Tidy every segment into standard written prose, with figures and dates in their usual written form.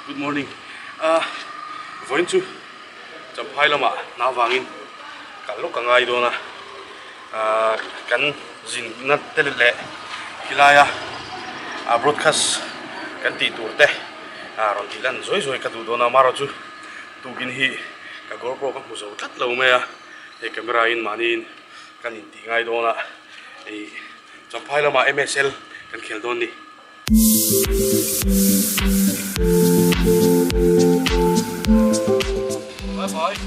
Good morning. Ah, vawiin chu Champhai lamah hna vangin kal lawk a ngai dawn a. Ah, kan zinna te leh khilai a ah broadcast kan tih tur te ah rawn tih lan zuai zuai ka duh dawn a. Amaherawh chu tukin hi ka GoPro ka hmu zo tlat lo mai a. Hei camera in mahniin kan intih ngai dawn a. Ih Champhai lamah MSL kan khel dawn ni. Bye bye.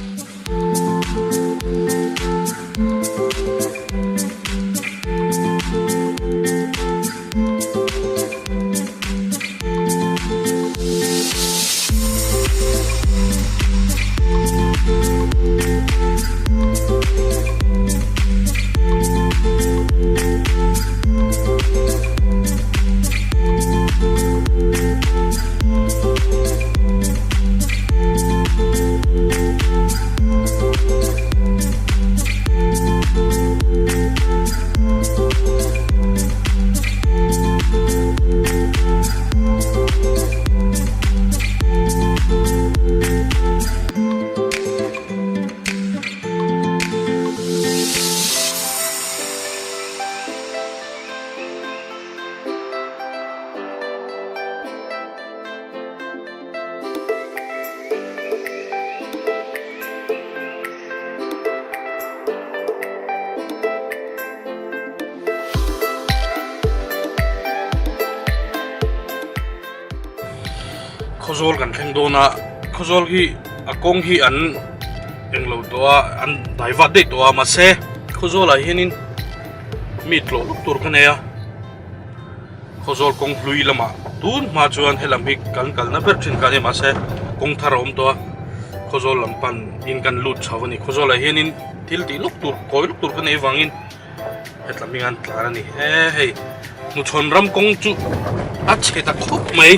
Khawzawl kan thleng dawn a Khawzawl hi a kawng hi an englo tawh a an dai vat daih tawh a mahse Khawzawl ah hianin mi tlawh lawk tur ka nei a Khawzawl kawng hlui lamah tun hma chuan helam hi kan kalna ber thin kha a ni mahse kawng thar a awm tawh a Khawzawl lam pan in kan lut chho a ni Khawzawl ah hianin thil tih lawk tur kawi lawk tur ka nei avangin hetlam hi an tlan a ni e hei hnuchhawn ram kawng chu a chhe ta khawp mai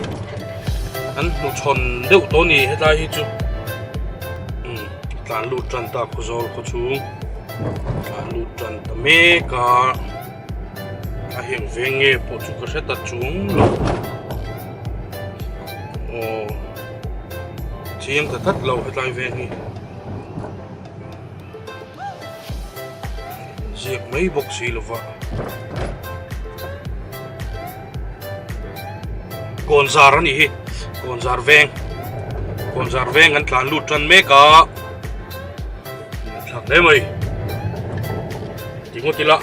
an hnuchhawn deuh tawh a ni hetlai hi chu umm tlan lut tan ta khawzawl khaw chhung tlan lut tan ta mek a a heng veng nge pawh chu ka hre ta chung lo aw chiang ta tlat lo hetlai veng hi. Ziak mai bawk si lova. Kawnzar a nih hi. Kawnzar veng. Kawnzar veng an tlan lut tan mek a. Thlak hle mai. Ti ngawt ila.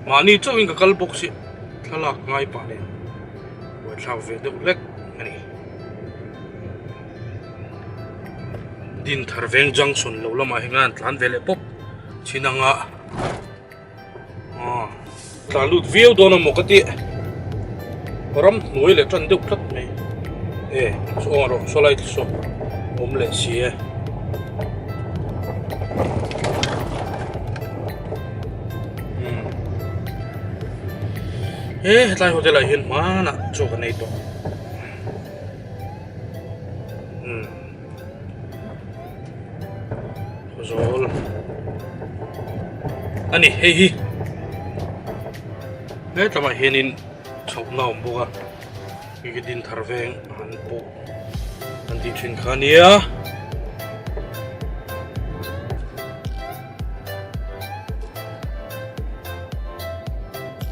Mahni chauhin ka kal bawk si. Thlalak ngai pah nen. Buaithlak ve deuh hlek a ni. Dinthar veng junction lo lamah hian an tlan ve leh pawp chin anga aw tlan lut viau dawn a maw ka tih ram hnuai leh tan deuh tlat mai e saw awng rawh saw lai saw awm leh si e. He hetlai hotel ah hian hmanah chaw ka nei tawh. Zawl a ni hei hi hetlamah hianin chhohna a awm bawk a hei hi Dinthar veng an pawh an tih thin kha a nia.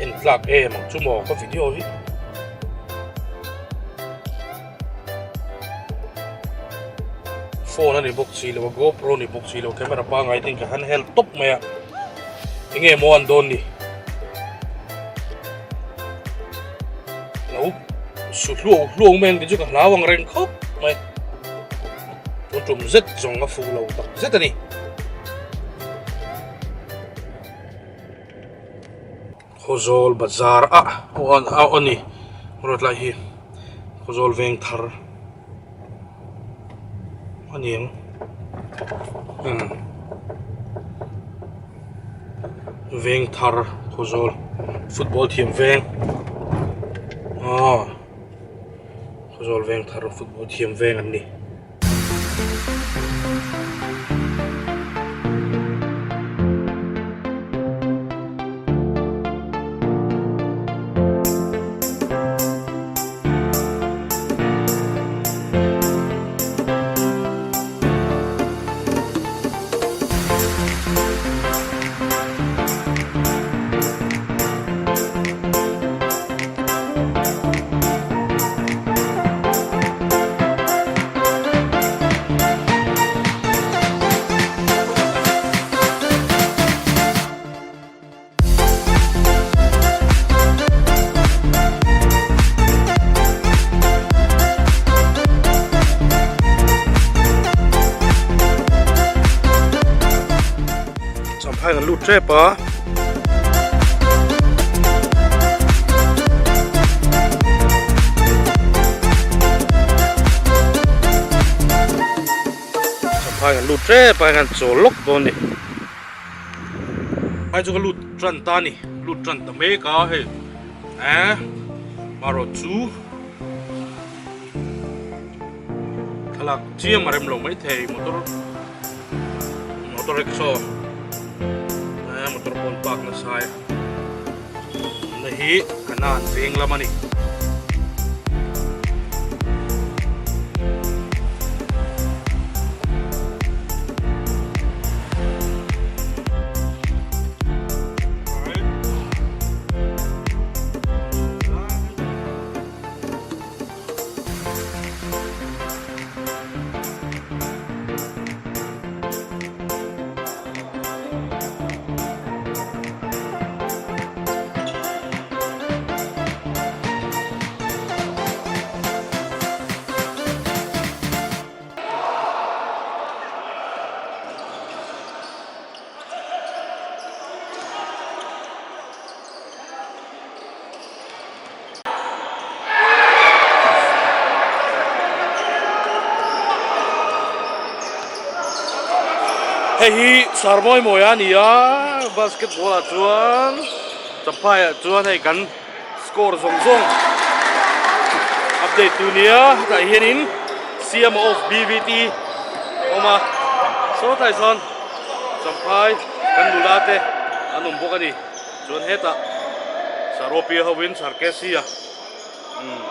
En tlak em ang chu maw ka video hi. Phone a ni bawk si lo a GoPro a ni bawk si lo camera pangai ten ka han hel tawp mai a enge maw an dawn ni lo su hluau hluau mai ang tih chu ka hlau ang reng khawp mai tun tum zet zawng a fuh lo tak zet a ni. Khawzawl bazar a aw a ni rawt lai hi Khawzawl veng thar a ni ang umm veng thar Khawzawl football thiam veng aw Khawzawl veng thar football thiam veng an ni. tep a. Champhai kan lut tep a kan chawl lawk dawn a ni. Champhai chu ka lut tan ta a ni lut tan ta mek a hei eh marawh chu thlalak chiam a rem lo maithei motor motor rickshaw eh motor pawn park nasa e na hi kanan veng lam a ni. Hei hi Sarmawi mawi a ni a basketball ah chuan Champhai ah chuan hei kan score zawng zawng update tu nia hetah hianin C_M of B_V_T a awm a sawtlai sawn Champhai kan nula te an awm bawk a ni. Chuan hetah Saropia hovin Sarkesia umm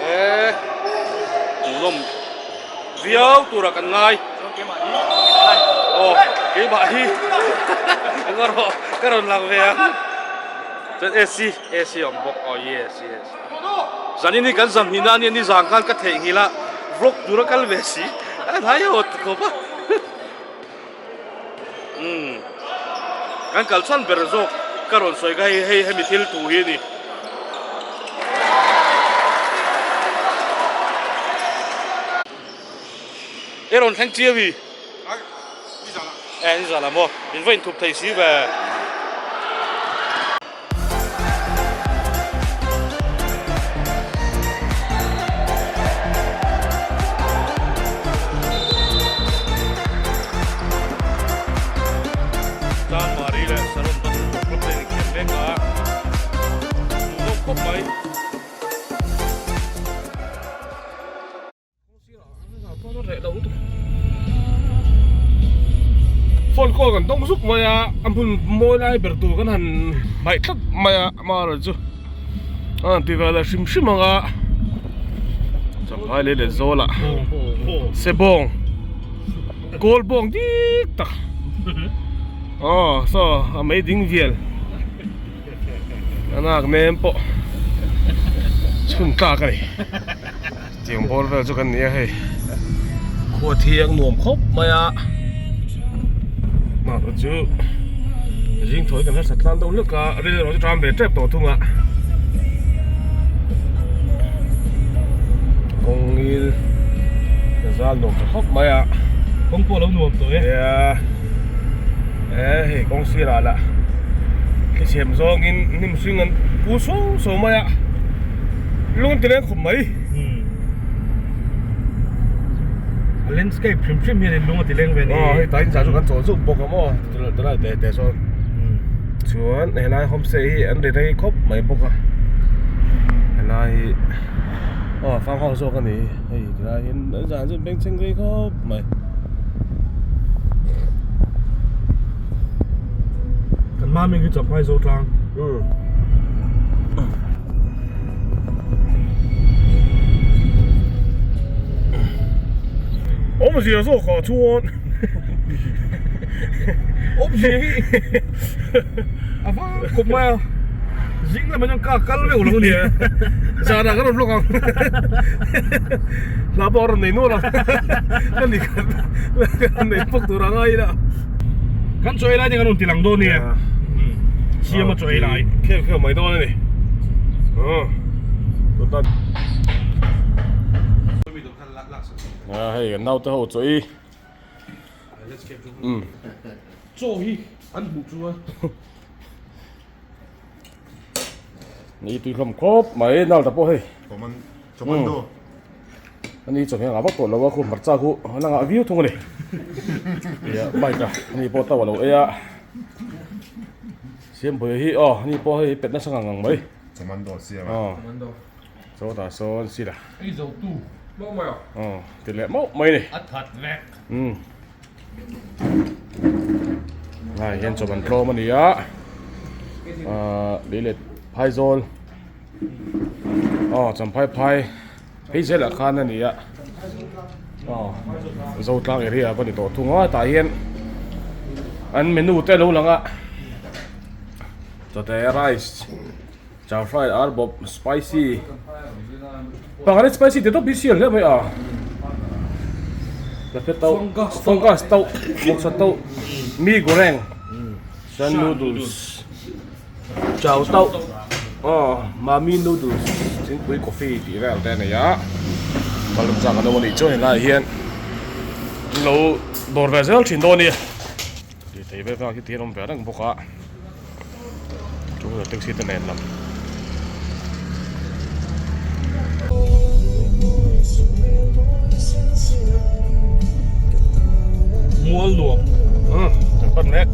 he hmuhnawm viau turah kan ngai. Aw keimah hi ka rawn ka rawn lang ve a. Chuan AC AC a awm bawk aw yes yes. Zanin hi kan zam hnihna ania nizan khan ka theihnghilh a vlog tura kal ve si a hnai haw ta khawp a. Umm kan kal chhan ber zawk ka rawn sawi kha hei hei hemi thil thu hi a ni. E rawn thleng chiau i. E ni zan ah maw in va inthup thei si ve. Chanmari leh Saron Basketball Club te in inkhel mek a, hmuhnawm khawp mai. Phone call kan dawng zuk mai a a hmun mawi lai ber tur kan han hmaih tlat mai a amaherawh chu a han ti ve leh hrim hrim ang a champhai leh leh zawl ah sebawng kawl bawng dik tak aw saw a mei ding vial. A nak nem pawh chhun tlak a ni tiang bawr vel chu kan ni a hei khua thiang nuam khawp mai a mahse chu zing thawi kan harsat tlan deuh hlek a ril erawh chu ṭam ve ṭep tawh thung a kawng ngil zal nuam tha khawp mai a kawng pawh a lo nuam tawh e. He hei kawng sirah lah thlichhem zawngin hnim hring an pu suau suau mai a lung ti leng khawp mai. A landscape hrim hrim hian in lung a ti leng ve ni. Aw hei tain zah chu kan chawl zuk bawk a maw tilai te te sawn chuan helai homestay hi an ri rei khawp mai bawk a helai hi aw farm house zawk a ni hei tilai hi an zan chu bengchheng rei khawp mai. Kan mami hi champhai zo tlang. Um. Awmzia zawk ah chuan Awmzia hi a va khawp mai a. Zing lamah hian ka kal reuh lo a ni. Zanah ka rawn vlog ang. Hla pawh a rawn nei nual a. Ka ni khat nei bawk tur a ngai ila. Kan chaw ei lai te kan rawn ti lang dawn nia. Siam a chaw ei lai. Khel khel mai dawn a ni. Hei kan naute ho chaw ei. Chaw hi. An hmuh chuan. Ni tui hlawm khawp mai nal ta pawh hei. Commando. Ani chawhmeh ngah vak tawh lo a khu hmarcha khu a la ngah viau thung a ni. Nia bike a ani pawh tau a lo ei a. Siampuia hi aw ani pawh hei pet nasa ngang ngang mai. Commando siam a. Aw. Chaw tah sawn sir a. Ei zo tu mauh mai a. Aw ti leh mauh mai a ni. A that vek. Umm. Lai hian chaw ban tlawm a ni a ahh lei leh phaizawl aw champhai phai phei zelah khan a ni a aw zotlang area a va ni tawh thung a tah hian an menu te a lo lang a chawte rice char fry ar bawp spicy pakhat hi spicy te tawp hi sial hle mai a la tauh fungus tauh vawksa tauh mi goreng chuan noodles chow tauh aw mami noodles thingpui coffee tih vel te a nei a balloon chak an awm a nih chuan helaiah hian an lo dawr ve zel thin dawn a nia. Tih thei vel vang hi ti an awm ve reng bawk a two wheeler taxi te nen lam. Mual nuam umm kan pan mek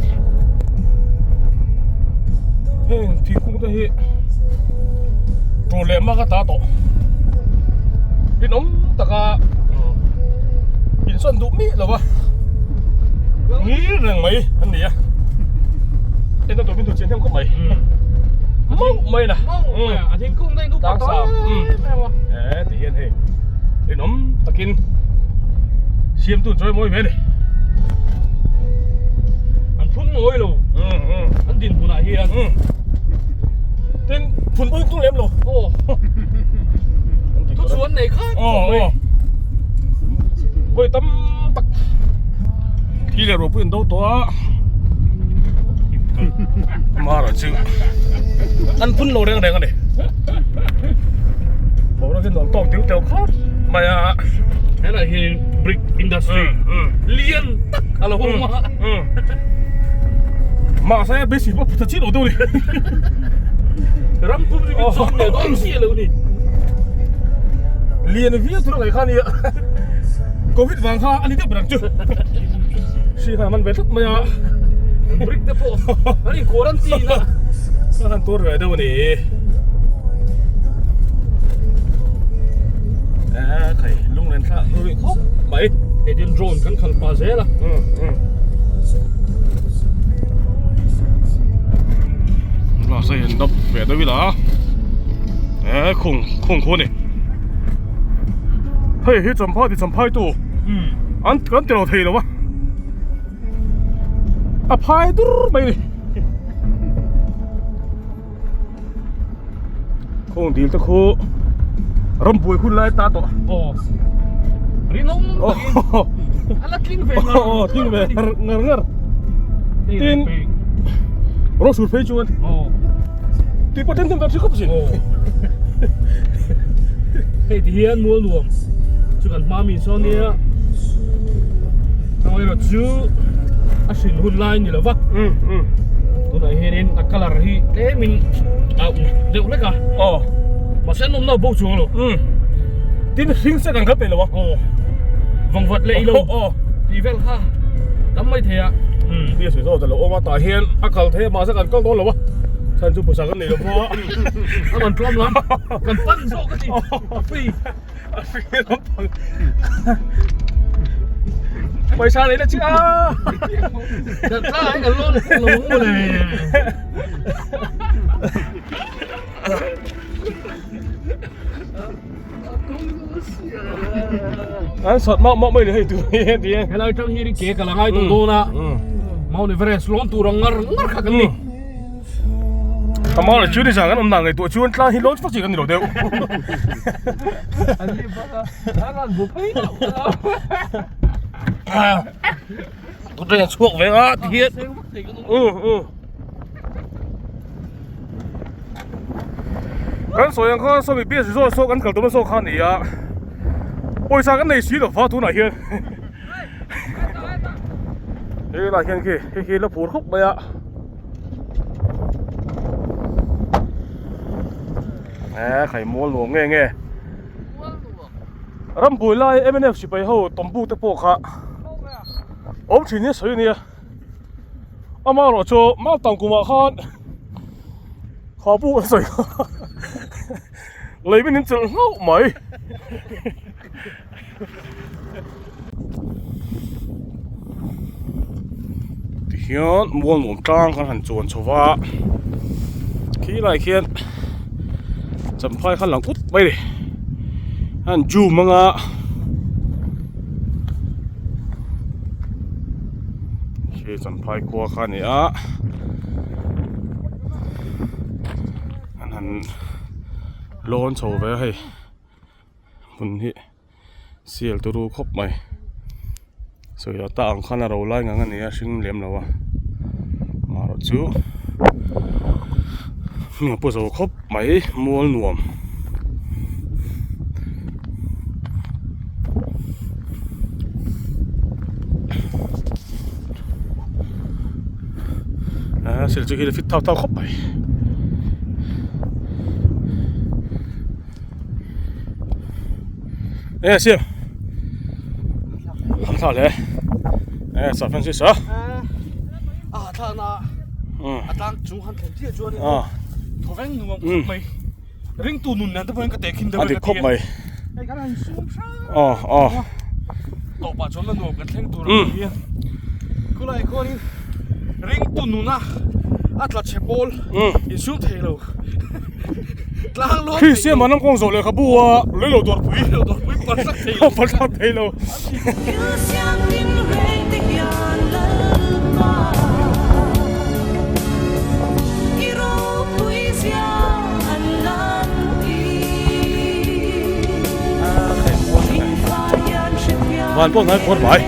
heng thingkung te hi ṭul leh mak a ta tawh rinawm taka insawn duh miah lo va. Ngir reng mai an ni a en a tawpin tur chian hnem khawp mai mauh mai la a thingkung daih nu tlang sam e ti hian hei rinawm takin siamtu an chawi mawi ve a ni an phun mawi lo an dinhmunah hian tin phun pawh tung lem lo thu chuan nei kha khawp mai vawi tam tak thi leh ruah pawh in do tawh a amah chu an phun lo reng reng a ni boruak hi nuam tawk tiu teu khawp mai a helai hi brick industry lian tak a lo awm a mahse beisei pawh phuta chiah lo deuh a ni ram pum chu min chawm leh dawn chiah lo ni lian viau tur a ngaih kha a nia covid vang kha a ni deuh ber ang chu hri kha a man ve tlat mai a brick te pawh an in quarantine a a han tur ve deuh a ni a khai lunglen thla rui khawp mai hei tin drone kan khalh pah zel a Glass a in dap ve deuh ila e khung khung khu a ni hei hi champhai ti champhai tu an kan ti lo thei lo a a phai dur mai a ni khung dil te khu rambuai hun lai ta tawh aw rinawm takin a la tling ve ngar aw tling ve ngar ngar ngar tin rawh sur phei chuan aw tui pawh then then kan hre khawp sin hei ti hian mual nuam chu kan hma mi sawn nia amaherawh chu a hrin hun lai ni lova tunah hianin a colour hi tlemin a uk deuh hlek a aw mahse an awmna bo chuang lo tin hring se kan kal peih lo a aw vawngvat leh ilo aw tih vel kha tam mai thei a ti a sawi zawk ta lo awm a tah hian a kal thei a mahse kan kal dawn lo a chhan chu pawisa kan nei lo va a rawn tlawm lam kan pan zawk a ti a free A free lampang Pawisa nei na chi a Kan tla ai kan lawn lo ang mawle An sawt mauh mauh mai ni hei tur hi heti e Helai tang hi ke ka la ngai tawh dawn a Mount Everest lawn tur ang ngar ngar kha kan ni. Amah leh chu ni zan kan awm dan ngaihtuah chuan tlang hi lawn vak chi kan ni lo deuh. Tute hian chhuak ve a ti hian. Kan sawi ang khan sawmi bias zawk saw kan kal tum saw kha a ni a. Pawisa kan nei si lo va tunah hian. Helai hian khi hei hi la phur khawp mai a. Eh khai mual nuam nge nge. Rampui lai mnf sipai ho tawmbu te pawh kha awm thin hi a sawi a nia. Amaherawh chu Mautam kumah khan kha bu an sawi kha lei min chelh hlauh mai. Tihian mual nuam tlang kan han chuan chho va khi lai khian champhai kha lang ut mai a ni a han zoom ang a. Khi champhai khua kha a ni a an han lawn chho ve a hei. Hmun hi sial turu khawp mai sawi ata ang khan a ro lai ngang a ni a hring lem lo a amaherawh chu hmun a pu zo khawp mai mual nuam. A sil chu khi fit thau thau khawp mai. E siam an thla hle e sa Francis a a thla na a tlang chung han thlen chiah chuan in thawveng nuam khawp mai ringtu nun nen te pawhin ka tehkhin deuh a dik khawp mai hei kan han sum hrang aw aw tawpah chuan la nuam kan thleng tur a ni a khulai khuanin ringtu nuna a tla chhe pawl insum thei lo Kristian Manam kawng zawh lehkhabu a lei lo dawrpui palthlak thei lo. Van pawh hnai pawr mai.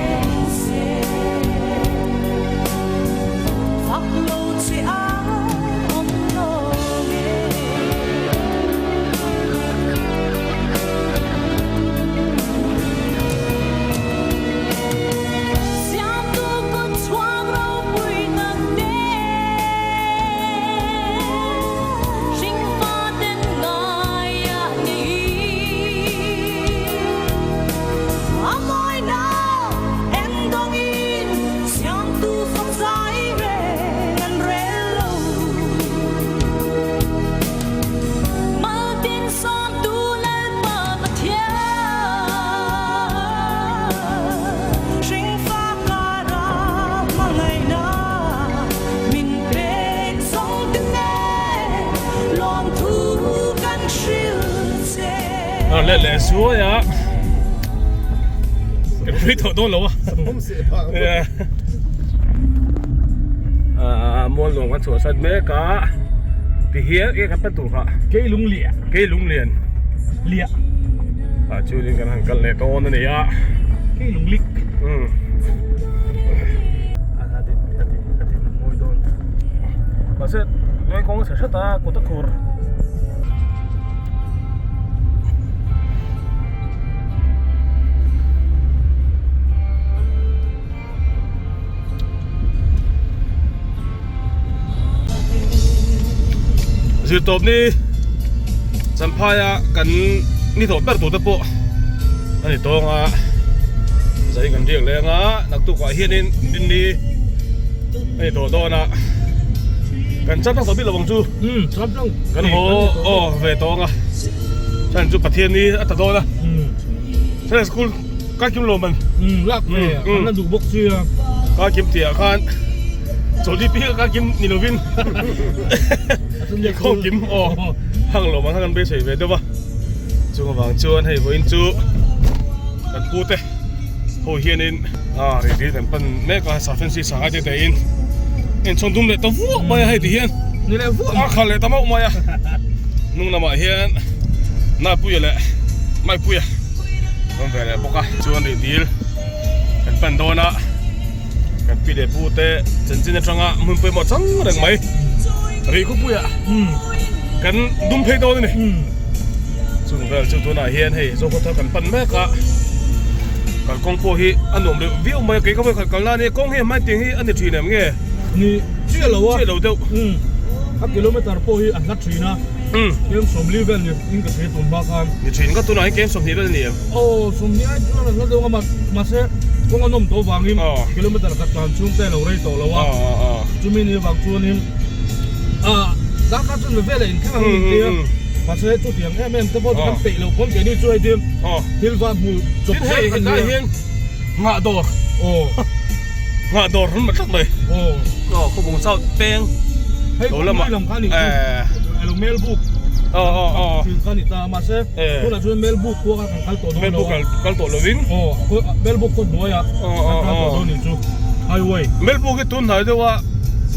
Leh leh zuai a kan pui tawh dawn lo a ah mual nuam kan chhuah sat mek a ti hian eng kan pan tur kha keilung liah keilung lian liah ah chuanin kan han kal leh dawn a ni a keilung lik um mahse leng kawng a chhe hret a kut a khur. Zirtawp ni Champhaia kan ni tawh ber tur te pawh a ni tawng a zai kan riak leng a naktukah hianin dinni a ni tawh dawn a kan cham tlang tawh bik lo ang chu kan haw aw ve tawng a chhan chu Pathian ni a ta dawn a chhan school Ka kim lo man. Um lak ve an la duh bawk sia. Ka kim tih ah khan chawlhni pi ka kim ni lovin inkhawm kim aw hang lo man kha kan beisei ve deuh a. Chung avang chuan hei vawiin chu kan pu te ho hianin a rei kan pan mek a sa fancy sangai te te in inchhawn dum leh ta vuah mai a hei ti hian a khal leh ta mauh mai a hnung lamah hian Napuia leh Maipuia. Awm ve leh bawk a chuan rih dil kan pan dawn a kan pi leh pu te chanchin atanga hmun pawimawh chang reng mai rih khawpuiah kan dum phei dawn a ni chung vel chu tunah hian hei Zokhawthar kan pan mek a. Kalkawng pawh hi a nuam reuh viau mai a, kei ka vawikhat kal na ania, kawng hi a hmai tiang hi a ni thin em nge? Ni chiah lo a. Chiah lo deuh. Umm a kilometer pawh hi a hla thin a. Umm. Kem 40 vel ni in ka hria tun hma khan. Ni thin ka tunah hian kem 20 vel a ni em? Aw 20 ai chuan a hla deuh a mahse kawng a nawm tawh vangin kilometer khat tlan chhung te a lo rei tawh lo a. Chumi ni avang chuanin ah darkar chuan ve vel a inthleng ang in tia mahse chutiang em em te pawh chu kan peih loh pawn keini chu hei tin thil va hmu chawp zel kan nia. Hian nghah dawr nghah dawr an mat tlat mai. Aw khawbung south peng hei kawngpui lam kha a nih chu alo melbuk thin kha a ni ta mahse tunah chuan melbuk khua kha kan kal tawh dawn lo a melbuk kal tawh lovin aw melbuk khaw hnuaiah kan kal tawh dawn a nih chu highway melbuk hi tun hnai deuha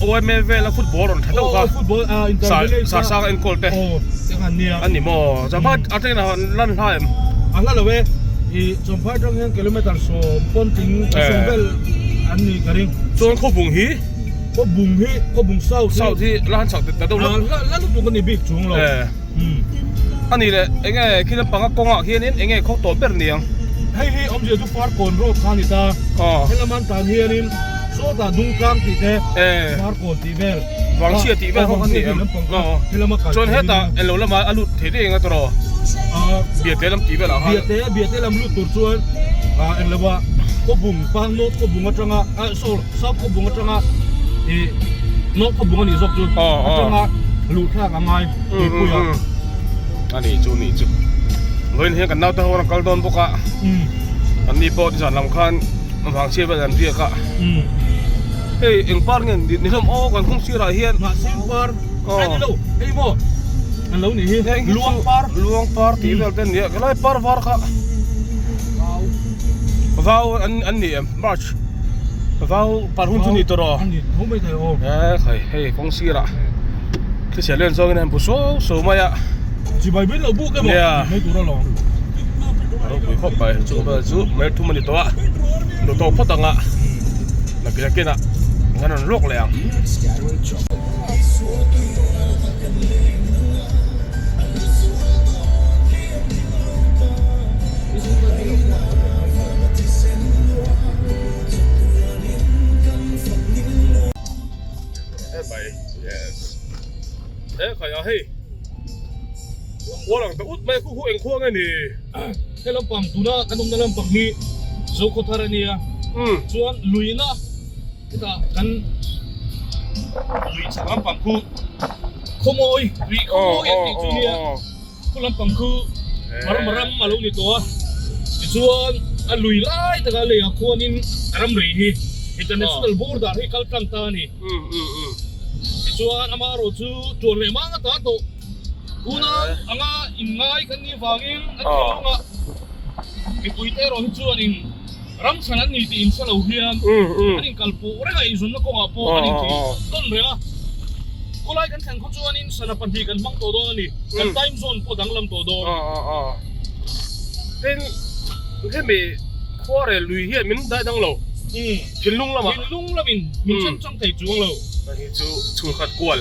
OMA vela football rawn tha deuh kha football inter village sa sang enkawl te aw te khan nia a ni maw champhai atangin a lan hla em a hla lo e ih champhai atang hian kilometer sawm pawn tling sawm vel an nih ka ring chuan khawbung hi khawbung hi khawbung south hi south hi la han chak ta deuh la la lutuk a ni bik chung lo a ni leh eng nge khi lampanga kawngah khianin eng nge khaw tawh ber ni ang hei hi awmzia chu farkawn road kha a ni ta helama an tan hianin Sawtah Dungtlang tih te, Farkawn tih vel, Vangchhia tih vel ho kha ni em? Chuan hetah englo lamah a lut thei daih eng a tawrh aw? Biate lam tih velah khan. Biate, Biate lam lut tur chuan englo ah Khawbung, Pang North Khawbung atanga, sorry, South Khawbung atanga ih North Khawbung a nih zawk chu atanga luh thlak a ngai tuipuiah. A nih chu, nih chu. Vawiin hian kan naute ho rawn kal dawn bawk a, an ni pawh nizan lam khan Vangchhia vel an riak a hei eng par nge ni hlawm aw kan kawng sirah hian Hnahsin par a ni lo hei maw an lo nih hi luang par luang par tih vel te a ni a helai par var kha vau an ni em march vau par hun chu ni tawh rawh a ni tho mai thei aw e khai hei kawng sirah thlisel len zawngin a han bu suau suau mai a chibai mai lo buk emaw mai tur alawm. A ropui khawp mai chu vel chu hmel thum a ni tawh a lu tawk phawt ang a nakin nakin ah kan rawn lawk leh ang. Khua lang ta ut mai khu khu eng khua nge ni? He lampang tuna kan awmna lampang hi Zokhawthar a nia chuan luina hetah kan lui chhak lampang khu Khawmawi lui Khawmawi an tih chu nia khu lampang khu Burma ram a lo ni tawh a tichuan a lui lai taka leiah khuanin ramri hi international border hi kal tlang ta a ni. Tichuan amaherawh chu tuan leh mang a ta tawh. Tuna anga inngai kan nih vangin a thinlunga mipuite erawh hi chuanin ram chhan an ni tih inhre lo hian an inkalpawh reng a, eizawnna kawngah pawh an inti tawn reng a. Khawlai kan thlen khaw chuanin sana pahnih kan hmang tawh dawn a ni. Kan time zone pawh danglam tawh dawn. Tin, hemi khuarel lui hian min dai dang lo. Thinlung lamah. Thinlung lamin min chen chang thei chuang lo. Hei chu chhungkhat kual.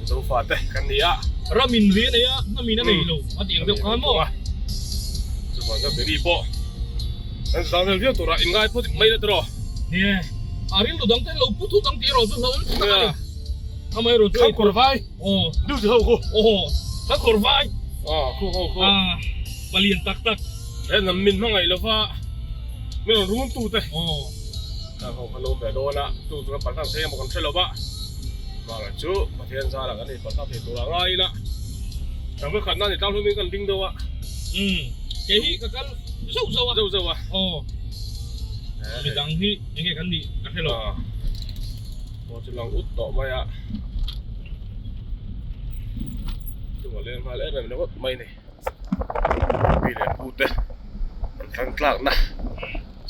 Zofa te kan ni a. Ram in ri a nei a, hnam in a nei lo a tih ang deuh khan maw? Chuvang chuan Mary pawh kan zang vel viau turah in ngai phawt mai la tiraw? Nie, a rilru dang te lo pu thut ang tih erawh chu hlauhawm tak a ni. Amaherawh chu Thlang kawr vai. Aw. Duty ho khu. Aw, thlang kawr vai. Aw, khu ho khu. Palian tak tak. He hnam min hmangaih lova min rawn run tu te. Aw. Thlang ho kha lo ve dawn a, chu chu kan paltlang thei emaw kan hre lova. Mahla chu Pathian zara kan inpalh tak thei tur a ngai ila kan va khatna ni tlang hlum in kan ding deuh a. Umm kei hi ka kal zauh zauh a. Zauh zauh a. Aw midang hi eng nge kan nih ka hre lo. Aw chu lang ut tawh mai a. Chunga leng nghal em em ringawt mai ni. Pi leh pu te an thlang tlakna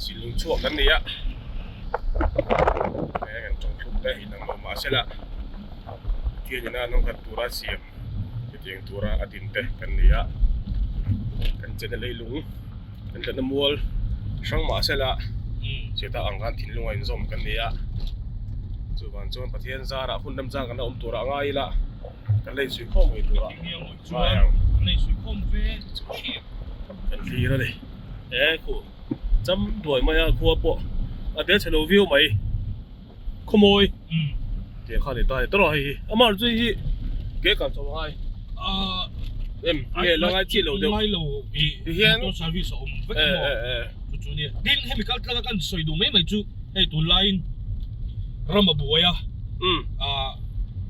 silung chhuak kan ni a he kan tawngthluk te inang lo mahsela Pathian ina an awmkhat tura siam hetiang tura a din te kan ni a kan chena leilung kan tlanna mual hrang mahsela cheta ang khan thinlunga inzawm kan ni a chuvang chuan Pathian zarah hun remchang kan la awm turah a ngai ila. Kan lei suih khawm ngei tur a ngai ang. Kan thlir a ni. E khu cham duai mai a khua pawh a tel chhe lo viau mai khawmawi tih kha a ni ta a ni tawrh a hei hi amah chu hei hi ke kal chho a ngai em nge la ngai chiah lo deuh ngai lo i tihian motor service a awm vek emaw chu chu nia tin hemi kal tlanga kan sawi duh mai mai chu hei tunlaiin ram a buai a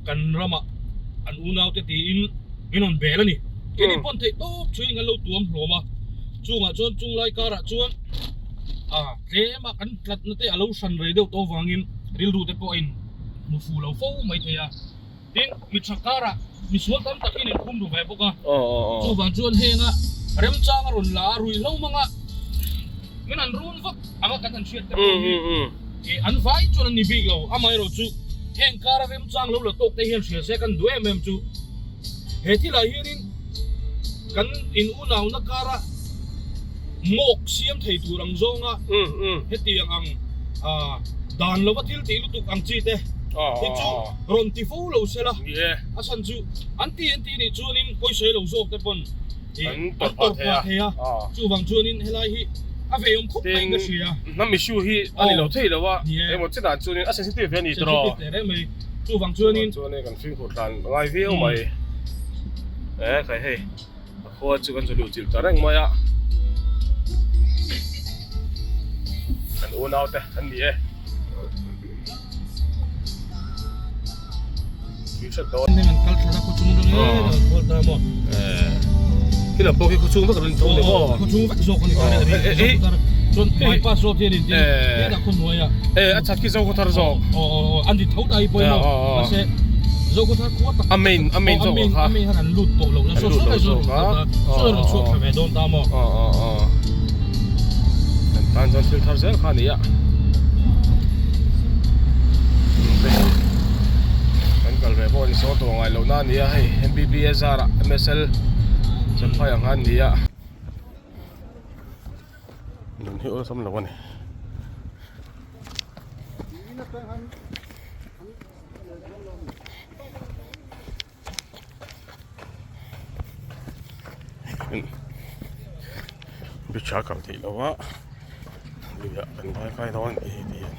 kan ramah an unaute tiin min rawn bel a ni. Keini pawn theih tawp thuin kan lo tuam hlawm a, chungah chuan chunglai karah chuan ah tlema kan tlatna te a lo hran rei deuh tawh avangin rilru te pawh a in hmu fu lo fo mai thei a. Tin, mi tha karah misual tam takin in khum ru ve bawk a, chuvang chuan henga remchang a rawn la a, ruihhlo hmanga min han run vak anga kan han hriat te pawh hi ih an vai chuan an ni bik lo, amaherawhchu heng kara remchang lo la tawk te hian hria se kan duh em em chu he thilah hianin kan in unauna kara mawk siam thei tur ang zawnga hetiang ang dan lova thil tih lutuk ang chi te hi chu rawn ti fo lo se la, a chhan chu an ti an ti nih chuanin pawisawi lo zawk te pawn an tawrh phah thei a, chuvang chuanin helai hi a vei awm khawp mai ka hria. Hnam issue hi a ni lo thei lo a, engemaw chenah chuanin a sensitive hle a ni tawh. Sensitive teh reng mai, chuvang chuanin. Chuanin kan fimkhur tlan ngai viau mai, e khai hei a khua chu kan chu luh chilh ta reng mai a, kan unau te an ni e. Khi pawh khi khawchhung vek an tho ni maw? Khawchhung vek zawk a ni ta a ni. Chuan bypass road hian in tin hetah khaw hnuai a. E a chhat khi Zokhawthar zawk. Aw aw aw an ti tho ta hi pawimawh. Mahse Zokhawthar khua tak a main a main zawk kha. A main khan an lut tawh lo na saw saw lai saw rawn chhuak thla ve dawn ta maw? Aw aw aw. Kan tan chuan thil thar zel kha a ni a. Kan kal ve pawh ni saw tawh ngai lohna a ni a hei M_B_B_S zarah M_S_L Champhai ang kha an ni a. Nun hi awlsam lo a ni. Bridge a kal theih loh a luiah kan vai kai dawn a ni hei ti hian.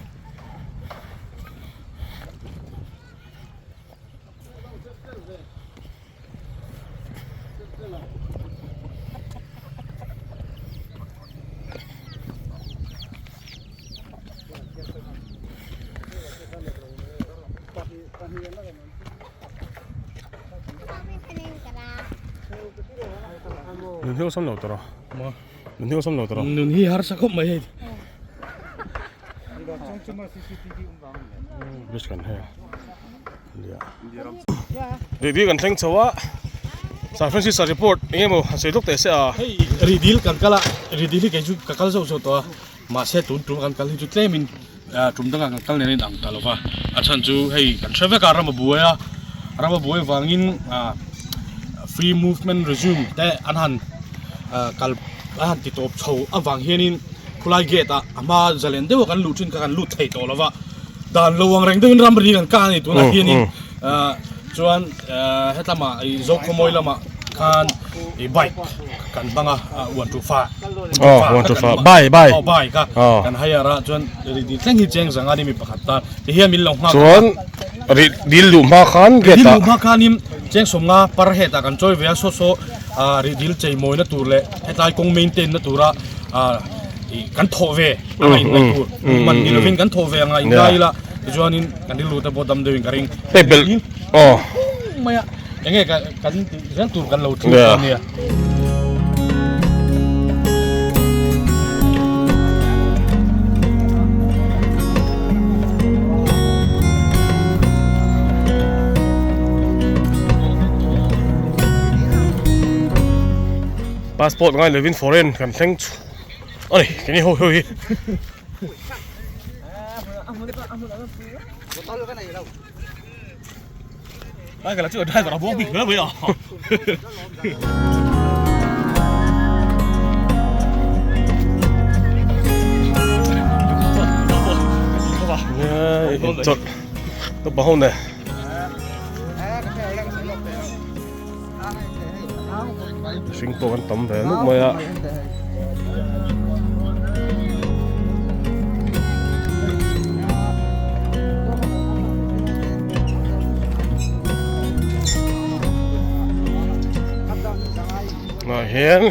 Nun hi awlsam lo tawh rawh. Nun hi awlsam lo tawh rawh. Nun hi harsa khawp mai hei. Bridge kan hei. Rih kan thleng chho a. San Francisco report eng emaw han sawi lawk teh se a. Hei Rihdil kan kal a, Rihdil hi kei chu ka kal zauh zauh tawh a. Mahse tun tum kan kal hi chu tlemin tum dangah kan kal nen a inang ta lo va, a chhan chu hei kan hre vek a ram a buai a, ram a buai vangin free movement resume te an han kal an han ti tawp chho avang hianin khulai gate ah a hma zalen deuha kan luh thin kha kan lut thei tawh lo va, dan lo ang reng deuhin ramri kan kah a ni tunah hianin chuan hetlama Zokhawmawi lamah khan i bike kan hmang a 1 to 5 Oh, 1 to 5. Bai, bai. Oh, bai ka Oh. kan hire a chuan ri dil thleng hi cheng zanga ni mi pakhat ta ti hian min lo nghak Chuan ri dil luh hma khan dil gate ah luh hma khanin cheng sawmnga par het ah kan chawi ve a saw saw ah ri dil chei mawina tur leh hetlai kawng maintain na tura ah i kan thawh ve anga in ngaih tur man ni lovin kan thawh ve anga in ngai ila tichuanin kan rilru te pawh dam deuhin ka ring hei bel oh mai a Enge kan tih zel tur kan lo thlir dawn nia. Passport ngai lovin foreign kan thleng chhuak a ni keini ho ho hi. Chawlh naupang ho nen mihring pawh kan tam ve nuk mai a. hian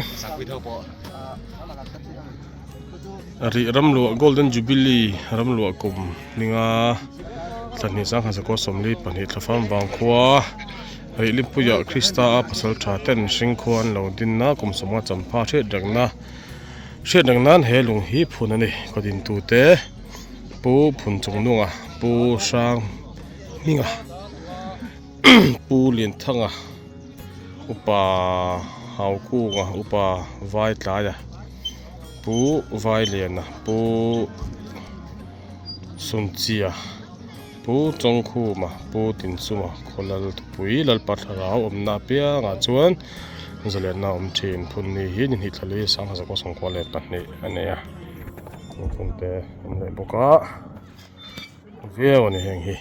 rih ramluah golden jubilee ramluah kum ninga thlahnih sangha zakua sawmli pahnih thlafam vangkhua rih lipuiah krista a pasal tha ten hring khua an lo din a kum sawmnga champha hriat rengna hriat reng nan he lung hi phun a ni khaw dintute pu phun chung nunga pu hrang hminga Pu Lianthanga upa Haukunga upa Vaitlaia Pu Vailiana Pu Sunchia Pu Chawngkhuma Pu Tinchuma Khawlal Thupui Lalpa Thlarau awmna apiangah chuan zalianna a awm thin phun ni hi ni hnih thla li sangha zakua sawmkua leh pahnih a nei a thingphun te a awm leh bawk a. Viau a ni heng hi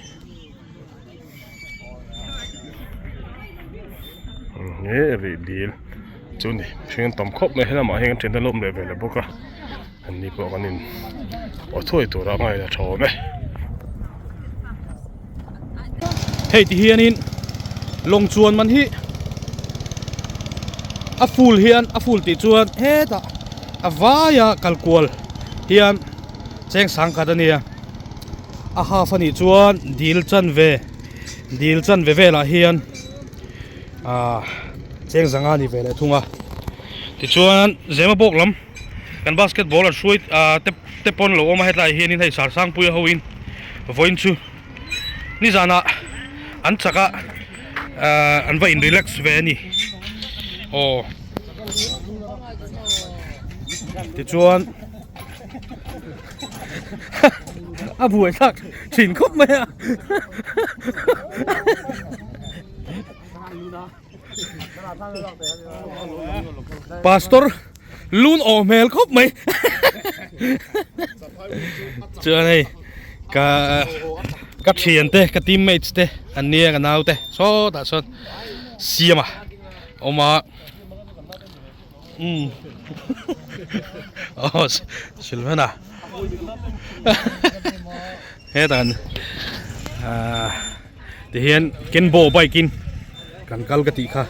he rih dil chu ni mihring an tam khawp mai helamah hian kan thiante an lo awm leh ve leh bawk a an ni pawh kan in aw thuai tur a ngaih a tha awm e. Hei ti hianin lawng chuan man hi a full hian a full tih chuan hetah a vaia kal kual hian cheng sang khat a nia a half a nih chuan dil chanve dil chanve velah hian ahh cheng zanga a ni ve leh thung a tichuan zema bawk lam kan basketball an hruai ahh te te pawn lo awm a hetlai ah hianin hei sarsangpuia ho in vawiin chu nizanah an chak a ahh an va in relax ve a ni aw tichuan. A buai thlak thin khawp mai a. Pastor lun awh hmel khawp mai. Chuan hei ka ka thian te ka teammates te an nia ka nau te sawtah sawn siam a awm a. Umm aw Silvana hetah ah tihian Kenbo bike in kan kal ka tih kha.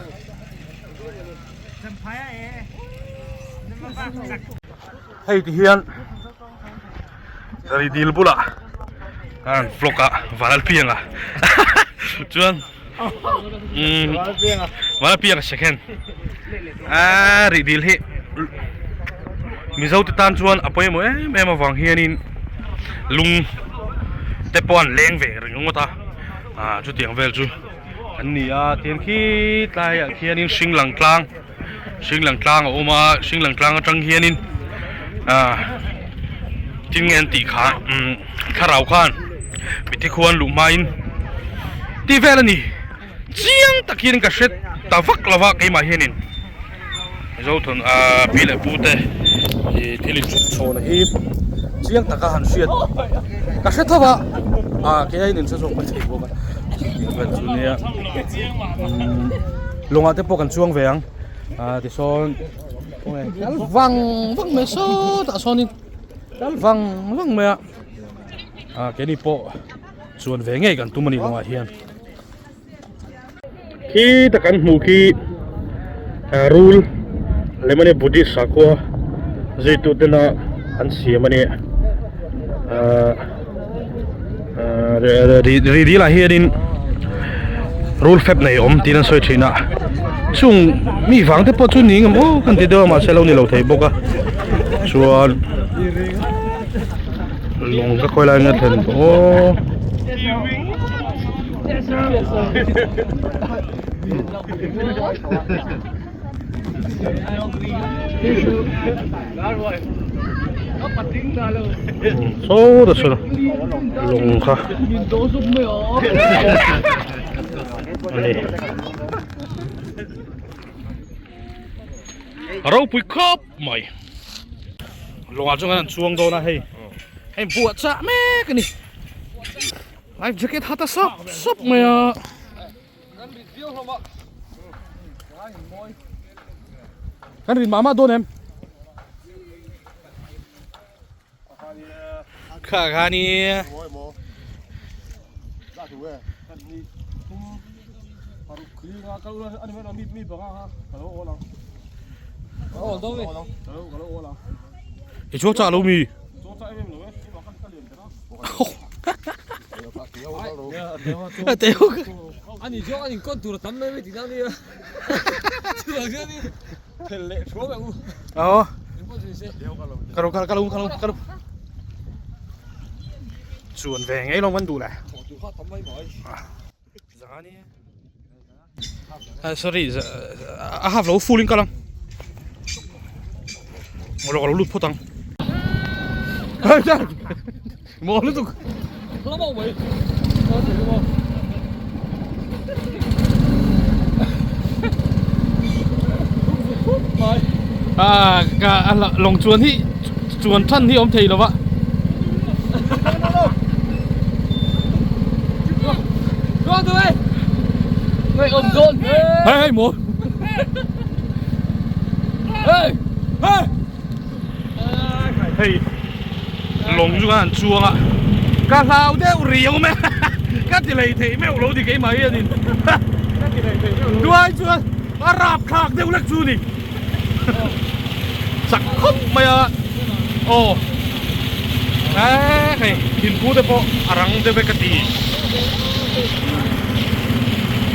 Hei tihian Rih dil bulah an vlog a Vanlalpianga chuan umm Vanlalpianga second aaa rih dil hi Mizo te tan chuan a pawimawh em em avang hianin lung te pawh an leng ve reng ngawt a ah chutiang vel chu an ni a tiang khi tlaiah khianin hring lang tlang. Hring lang tlang a awm a hring lang tlang atang hianin ah thil nge an tih kha umm thlarau khan mitthi khuan luh hmain tih vel a ni chiang tak hian ka hre ta vak lo va keimah hianin Zothawn ah pi leh pu te ih thil inchhun chhawn hi chiang taka han hriat ka hre tho a ah kei aiin in hre zawk maithei bawk a tih vel chu nia umm. Lawngah te pawh kan chuang ve ang ah tisawn kal vang vang mai sawtah sawnin kal vang vang mai a ah keini pawh chuan ve ngei kan tum a ni lawngah hian khi ta kan hmuh khi ah rul lem a nia buddhist sakhua zuitu tena an siam a nia ah Rih dilah hianin rul fep nei awm tiin an sawi thin a chung mi vang te pawh chu ni ngam aw kan ti deuh a mahse lo ni lo thei bawk a chuan lawng ka khawi lai nge thlen tawh aw. Saw ta sawn lawng kha a ni a ropui khawp mai lawngah chuan kan han chuang dawn a hei hei buah chah mek a ni life jacket ha ta sap sap mai a. Kan rin mah mah dawn em? Kha kha ni. I chuang chah lo mi? Ani chuan an inkawn tur a tam mai mai tihna a nia. Chuvang chuan in phel leh thuam ang u. Aw. Engpawh chu nise. Ka lo ka lo ka lo ka lo. Chuan ve ngei lawng kan duh le. Thawh tur kha a tam mai mai. Sorry a half lo full in kal ang maw ka lo lut phawt ang maw lutuk ah ka lawng chuan hi chuan than hi awm thei lo va. Hey hey maw hey hey hei lawng chu kan han chuang a ka hlau deuh riau mai ka ti lei theih meuh lo ti keimah hianin tuai chuan a rap thlak deuh lek chu ni. Chak khawp mai a aw eee hei thingpu te pawh a rang deuh e ka ti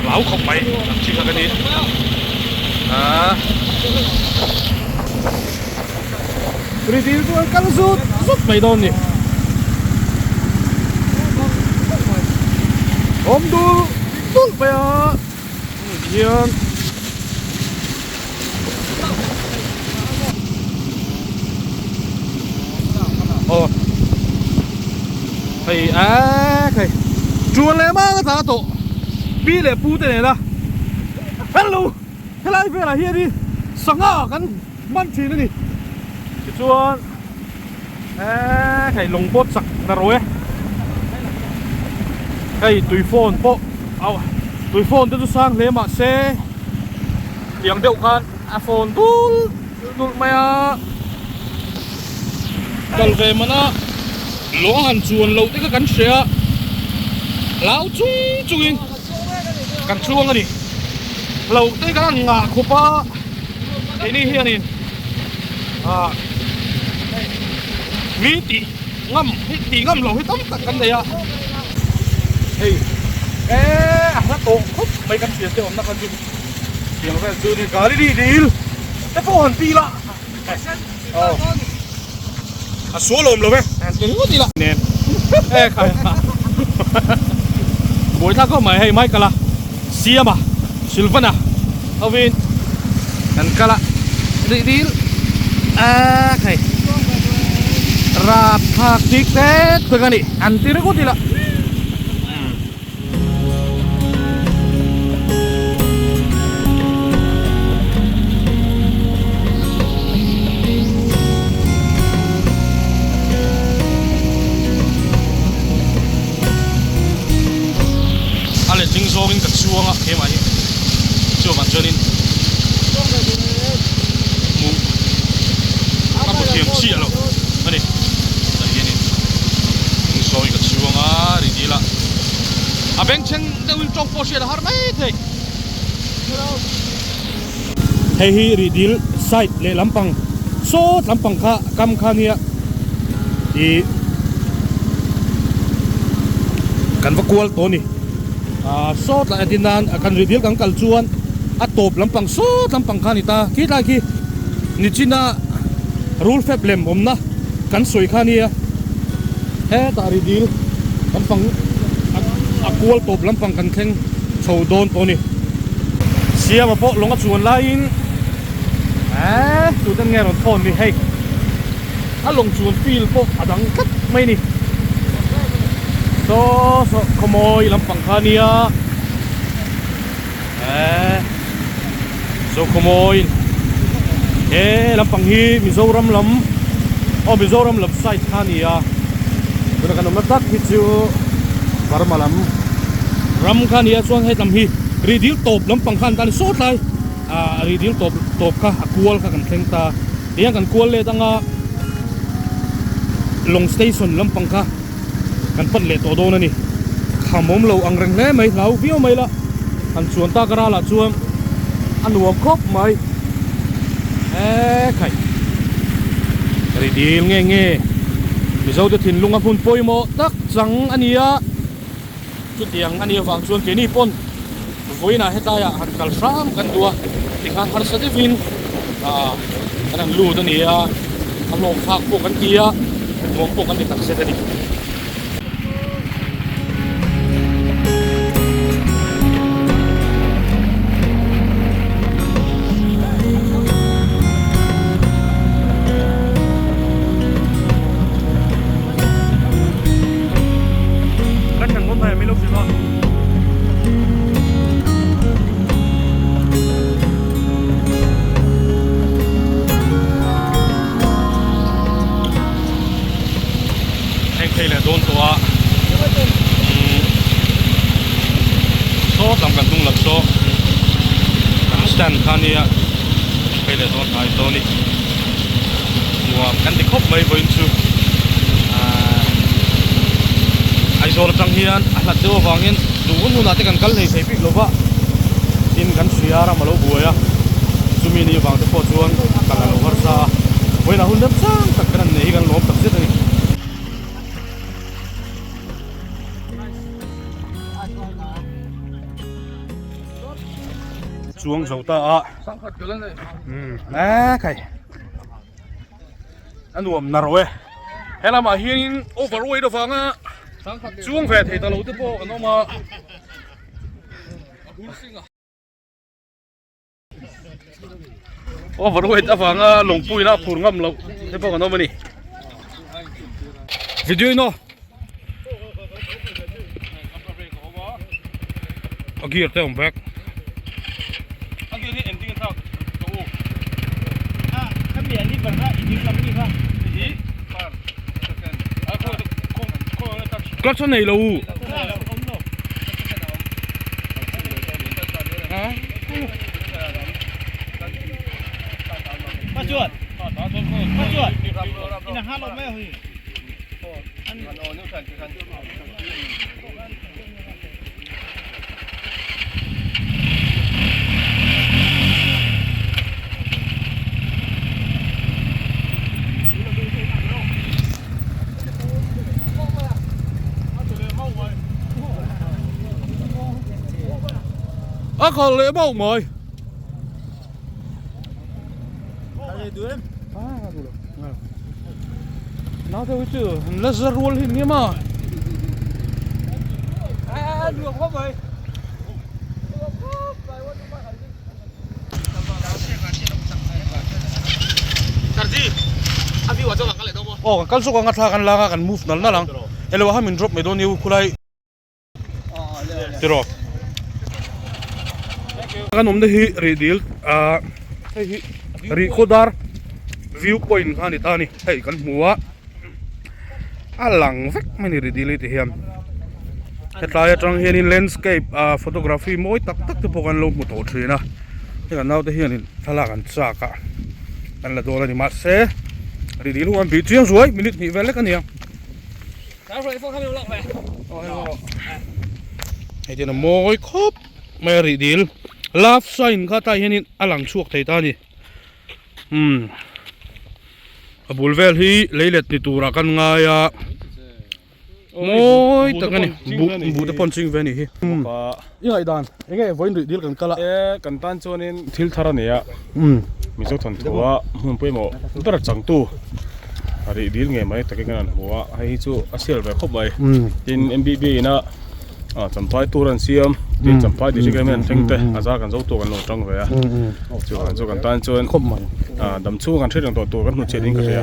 hlau khawp mai ang chi kha ka ni aaa rivil chu an kal zut zut mai dawn ni awm dul dul mai a. Hian aw hei ek hei chuan leh mang a tla tawh pi leh pu te nena hello helai velah hianin sangha kan man thin a ni tichuan Eee hei lawng pawh chak na rawh e hei tui phone pawh au tui phone te chu sang hle mah se tiang deuh khan a phone dul dul mai a kal ve man a lawng han chuan loh te kha kan hria a lau chung chung in kan chuang a ni loh te khan an ngah khawp a keini hianin. Ah mi tih ngam hi tih ngam lo hi tam tak kan nei a hei eh a hla tawh khawp mai kan hriat te awmna kha chu tiang vel chu ni gari ri dil te pawh han ti la aw a sual awm lo e han ti ringawt ila nen e khai buai thlak khawp mai hei Michael a Siama Silvana hovin kan kal a rih dil a hei rapthlak chik tet thung a ni an ti ringawt ila. A letling zawngin ka chuang a keimah hi chuvang chuanin hmuh ka hmu thiam chiah lo a ni tah hianin eng zawngin ka chuang a ri dil a a bengchheng deuhin tawng pawh hriat a har mai thei. Hei hi rih dil side leh lampang sawt lampang kha kam kha nia ih kan va kual tawh a ni ah sawt lah entir nan kan rih dil kan kal chuan a tawp lampang sawt lampang kha a ni ta khilai khi nichina rul fep lem awmna kan sawi kha nia hetah rih dil lampang a kual tawp lampang kan thleng chho dawn tawh a ni. Siama pawh lawng a chuan laiin eee tuten nge rawn phone ni hei a lawng chuan feel pawh a dang tlat mai ni saw saw khawmawi lampang kha nia eee saw khawmawi he lampang hi Mizoram lam aw Mizoram lam side kha nia tuna kan awmna tak hi chu Burma lam ram kha nia chuan hetlam hi rih dil tawp lampang khan tan sawt lai ah rih dil tawp tawp kha a kual kha kan thleng ta tihian kan kual let anga lawng station lampang kha kan pan leh tawh dawn a ni kham awm lo ang reng hle mai hlau viau mai la han chuan tak a ralah chuan a nuam khawp mai. E khai ri dil nge nge Mizo te thinlung a hmun pawimawh tak chang a ni a chutiang a nih avang chuan keini pawn vawiinah hetlaiah han kal hram kan duh a tikhan harsa deuhin ah kan han lut a ni a a hlawk thlak pawh kan ti a nuam pawh kan ti takzet a ni. Heng phei leh dawn tawh a saw tam kan hnung lam saw kan stand kha nia phei leh dawn hnai dawn ni nuam kan ti khawp mai vawiin chu ahh Aizawl atang hian a hlat deuh avangin duh hun hunah te kan kal hlei thei bik lo va tin kan hria ram a lo buai a chumi ni vang te pawh chuan kal a lo harsa a vawiinah hun remchang tak kan han nei hi kan lawm tak zet a ni. Chuang zo ta a umm khai a nuam na ro e he lamah hianin overweight avanga chuang ve thei ta lo te pawh kan awm a. Overweight avanga lawngpuiin a phur ngam loh te pawh kan awm a ni. Video in aw. A gear te awm vek. A gear hi engtin nge thlak ka u. Clutch a nei lo u. A kal leh bauh mai. Nau deuh hi chu an la za rual hi nia ma. Aw kan kal zawk ang a thla kan lak a kan move nal nal ang elo a min drop mai dawn nia khulai tiraw kan awmna hi rih dil ah hei hi rih khawdar view point kha a ni ta a ni hei kan hmu a. A lang vek mai a ni rih dil hi ti hian hetlai atang hianin landscape ah photography mawi tak tak te pawh kan lo hmu tawh thin a hei kan naute hianin thlalak an chak a an la dawn a ni mahse rih dil ho an bih chiang zuai minute hnih vel lek a ni ang hei hian a mawi khawp mai a rih dil love sign kha tlai hianin a lang chhuak thei ta a ni. Umm a bul vel hi leilet ni turah kan ngai a mawi tak a ni buh buh te pawh an ching ve a nih hi i ngaihdan eng nge vawiin rih dil kan kal a e kan tan chuanin thil thar a nei a mizo thawnthu a hmun pawimawh ber changtu rih dil ngei mai takin kan han hmu a hei hi chu a sial ve khawp mai tin M_B_B ina Ah champhai tur an siam tin champhai district hian an thleng te a zar kan zo tur kan lo tang ve a chuvang chu kan tan chuan ah dam chhung kan hriat reng tawh tur kan hmu chiah ding ka hria.